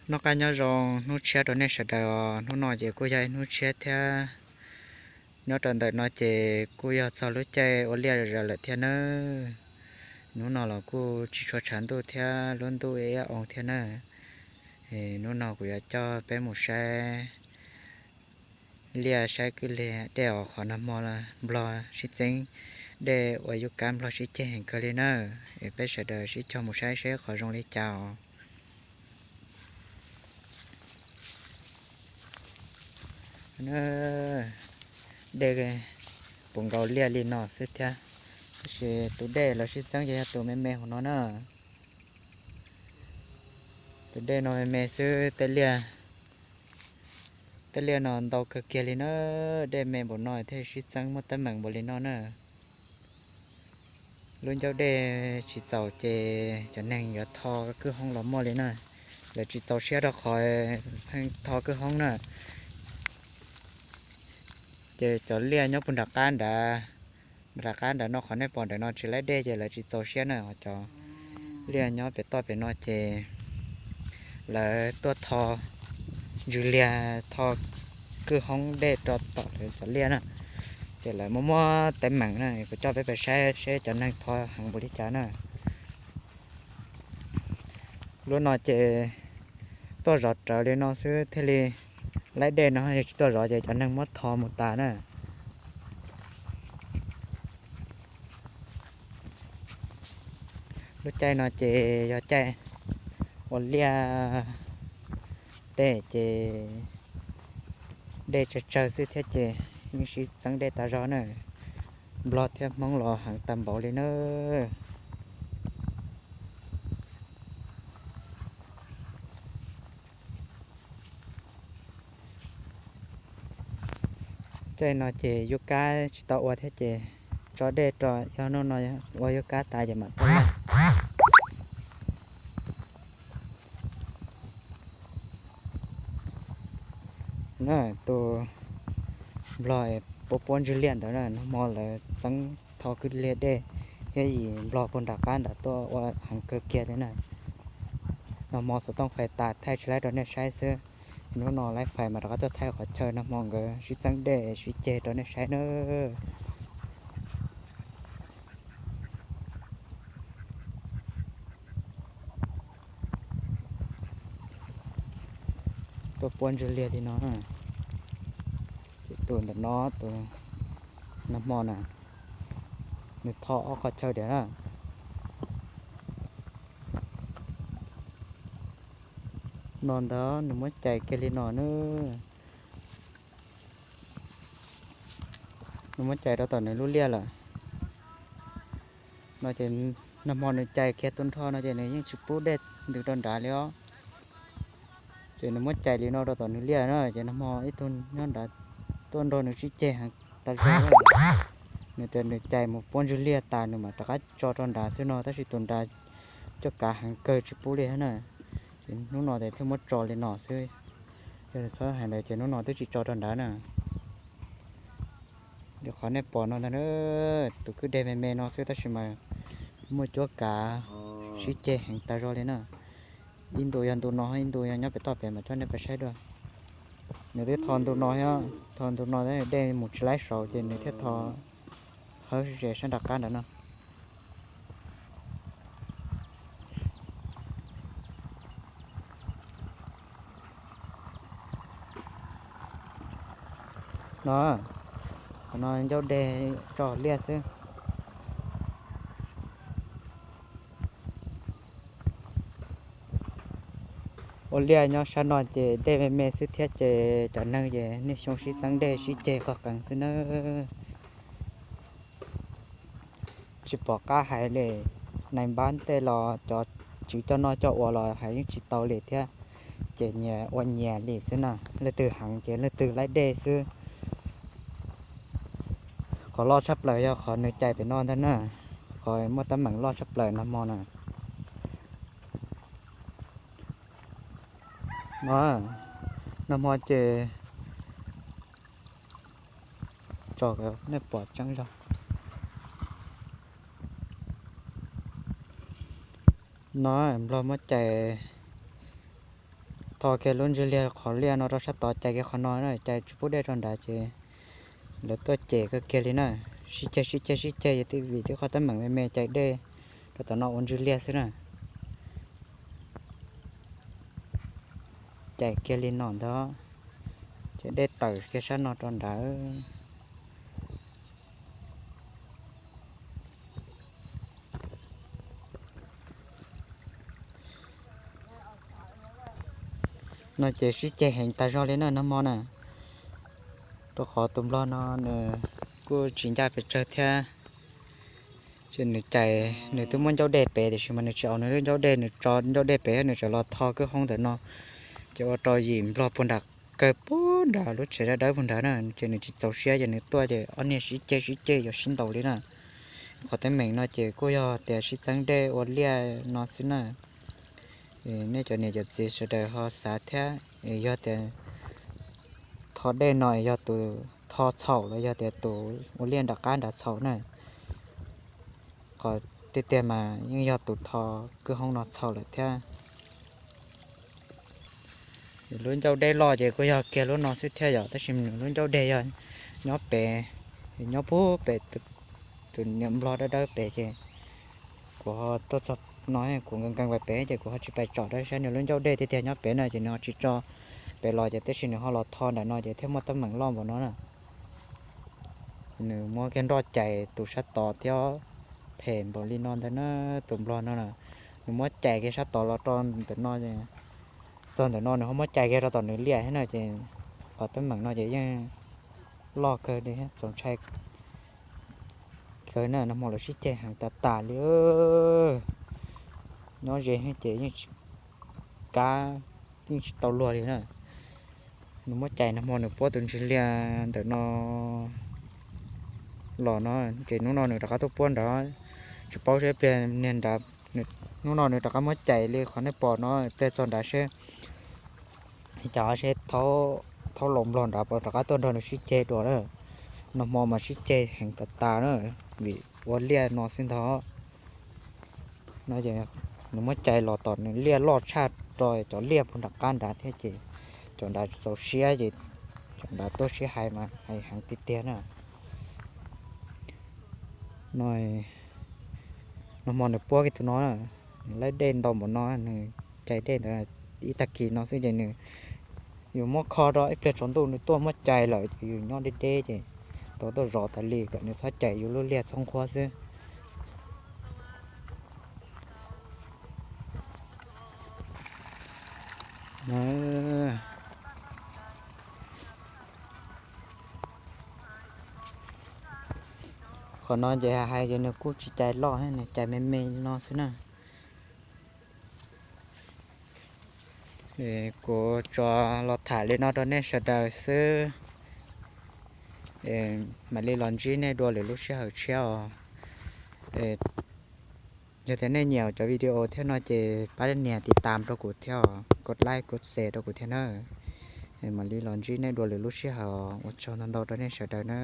Noj qab nyob zoo hnub tshiab rau nej sawv daws os. Hnub no ces kuj yog ib hnub tshiab thiab. Nyob rau ntawm no ces kuj yog txog lub caij ua liaj zam lawm thiab nawb. Hnub no los kuj tsis tshua tshav ntuj thiab, lub ntuj ib oo thiab nawb. Hnub no kuv yuav coj peb mus saib liaj saib kwj liaj dej os. Qhov nag hmo Nplog sib txeeb dej ua yub kab Nplog sib ceg heev kawg li nawb. Es peb sawv daws sib cog mus saib seb qhov zoo li cas os. Dej puv nkaus liaj li no xwb thiab, tab sis tus dej lawv sib txeeb ces yog tus me me hauv no na. Tus dej no me me xwb, tej liaj no ntau kawg kiag li na. Dej me npaum no thiaj sib txeeb muaj teeb meem npaum li no na. Lub ncauj dej tsis txaus ces cov neeg yuav tho kwj hoob los muaj li na. Lawv tsis txaus siab rau qhov pheej tho kwj hoob na. Ces cov liaj nyob puag nram qab nrad, nram qab nrad no qhov nej pom ntawm no tsis laib dej ces lawv tsis txaus siab na. Cov liaj nyob pem toj pem no ces lawv tuaj tho ntsws liag, tho kwj hoob dej rau tom lawv cov liaj na. Ces lawv muaj muaj teeb meem na, kuv coj peb pais saib seb cov neeg tho heev npaum li cas na. Lub no ces tuaj zov rawv li no xwb thiaj li laib dej no, yog tsis tuaj zov ces cov neeg muab tho mus tas na. Lub caij no ces yog caij ua liaj tej ces dej tsawg tsawg xwb thiab ces yeej sib txeeb dej tas zog na. Nplog thiab Hmoob los heev tag npaum li na. Caij no ces yub kab tsis tau ua thiab ces tso dej rau, yog hnub no ua yub kab tas ces mam tau laij. Na, tus Nplog puab puab ntswg liaj ntawd na, nag hmo lawv txeeb tho kwj liaj dej thiab yim Nplog puag nram qab nram tuaj ua heev kawg kiag li na. Nag hmo xov tooj fais tas thaij tsis laib rau nej saib xwb. Hnub no laib fais mas rov qab tuaj thaij qhov chaw nag hmo nkawd sib txeeb dej sib ceg rau nej saib na. Tuaj puab ntswg liaj li no, ces tus ntawm no, tus nag hmo na, nws tho ob qhov chaw tiag na. No ntag nws muab cais kiag li no na. Nws muab cais rau tom nws lub liaj lawm. No ces nag hmo nws cais kiag tu nrho no ces nws yeej tsis pub dej ntws rau nrad li os. Ces nws muab cais li no rau tom nws liaj na, ces nag hmo ib tug nyob nrad tuaj nrog nws sib ceg heev tas zog. Nws tias nws cais mus puab ntswg liaj tas nws mam rov qab tso rau nrad xwb no, tab sis tus nrad coj kav heev kawg tsis pub li thiab na. Ces hnub no ces thiaj muab tso li no xwb. Yog txhob hais ntawd ces hnub no twb tsis tso rau nrad na. Qhov nej pom no ntag, tus kwj deg me me no xwb tab sis mas muaj cuab kav sib ceg heev tas zog li na. Ib ntu yog ntu no, ib ntu yog nyob pem toj pem mas coj nej pais saib dua. Nws twb tho ntu no, tho ntu no dej mus tsis laib saud ces nws thiaj tho hawb ze sab nram qab nrad no. No, qhov no ncauj dej tso liaj xwb. Ua liaj nyob sab no ces dej me me xwb thiab ces cov neeg ces niaj xyoo sib txeeb dej sib ceg qhov qees xwb nawb. Tsis pom qab hais li, nais npab tej los cov tswv coj noj coj ua los hais yeej tsis tau li thiab. Ces nyias ua nyias li xwb na, leej twg heev ces leej twg laib dej xwb. Qhov loj tshaj plaws yog qhov nws cais pem no ntag na, qhov muaj teeb meem loj tshaj plaws nag hmo na. No, nag hmo ces tso nej pom tseeb zog. No nplog muab cais Tho kiag lub ntsws liag qhov liaj no rau sab tod, cais kiag qhov no na, cais tsis pub dej rau nrad ces lawv tuaj cem kawg kiag li na. Sib ceg sib ceg sib ceg, yog twb vim twb qhov teeb meem me me cais dej rau tom no ua ntsws liag xwb na. Cais kiag li no ntag, ces dej tawm kiag sab no rau nrad. No ces sib ceg heev tas zog li na nag hmo na, rau qhov tus nplog no nws kuj tsis ncaj pes tsawg thiab. Ces nws cais, nws twb muab ncauj dej pem tiam sis mas nws tsis aus nws lub ncauj dej, nws tso ncauj dej pem nws tseem los tho kwj hoob ntawm no, ces ua rau yim nplog puag nram, kawg puag nram lub tsev dawb dawb puag nrad na, ces nws tsis txaus siab ces nws tuaj ces ob niag sib ceg sib ceg yuav sib ntaus li na. Qhov teeb meem no ces kuj yog tias sib txeeb dej ua liaj no xwb na. Nej cov niam cov txiv sawv daws ho xav thiab, yog tias tho dej no yog tus tho txhaum los yog tias tus ua liaj nram qab nrad txhaum na. Qhov tiag tiag mas yeej yog tus tho kwj hoob no txhaum lawm thiab. Lub ncauj dej loj ces kuj yog kiag lub no xwb thiab yom, tab sis nws lub ncauj dej yog nyob pem, nyob puag pem tus niam nplog dawb dawb pem ces kuv ho tuaj txog no kuv nkees nkees pais pem ces kuv ho tsis pais tsom dab saib nws lub ncauj dej tiag tiag nyob pem na ces nws ho tsis tso pem los ces tab sis nws ho los tho nram no ces thiaj muaj teeb meem loj npaum no na. Nws muab kiag nroj cais tus sab tod thiab, phem npaum li no ntag na. Tus nplog no na, nws muab cais kiag sab tod los rau ntawm no, txog ntawm no nws ho muab cais kiag rau tom nws liaj thiab na ces qhov teeb meem no ces yeej loj kawg li thiab txaus ntshai kawg na. Nag hmo lawv sib ceg heev tas tas li, nyob ze ces yeej tsis, kab yeej tsis tau luag li na. Nws muab cais nag hmo nws puab tus ntsws liaj ntawm no los no ces hnub no nws rov qab tuaj puab nrad, tsis paub seb pliag niag nrad, hnub no nws rov qab muab cais li qhov nej pom no pliag txog nrad seb cas seb thaub laus nplog nrad puas rov qab tuaj nrog nws sib ceg dua na. Nag hmo mas sib ceg heev tas tas na, vim ua liaj no xwb ntag. No ces nws muab cais los tom nws liaj loj tshaj rau cov liaj puag nram qab nrad thiab ces cov nrad txaus siab ces cov nrad tuaj sib hais mas hais heev tiag tiag na. No, nag hmo nws puab kiag tus no, nws laib dej ntau npaum no, nws cais dej ntawd ib tag kis no xwb ces nws, yus muab kho rau ib pliag tsaus ntuj nws tuaj muab cais lawm ces yus nyob deb deb ces tau tuaj zov tas li kom nws txhob cais yus lub liaj txhob nqhuab xwb. Qhov no ces hais ces nws kuj tsis cais loj, nws cais me me no xwb na. Kuv tsuas los tham li no rau nej sawv daws xwb, mam li los ntsib nej dua lwm lub sij hawm tshiab os. Yog tias nej nyiam cov video thiab no ces pab nias tiv tam rau kuv thiab os, kov like kov share rau kuv thiab na. Mam li los ntsib nej dua lwm lub sij hawm, ua tsaug ntau ntau rau nej sawv daws na.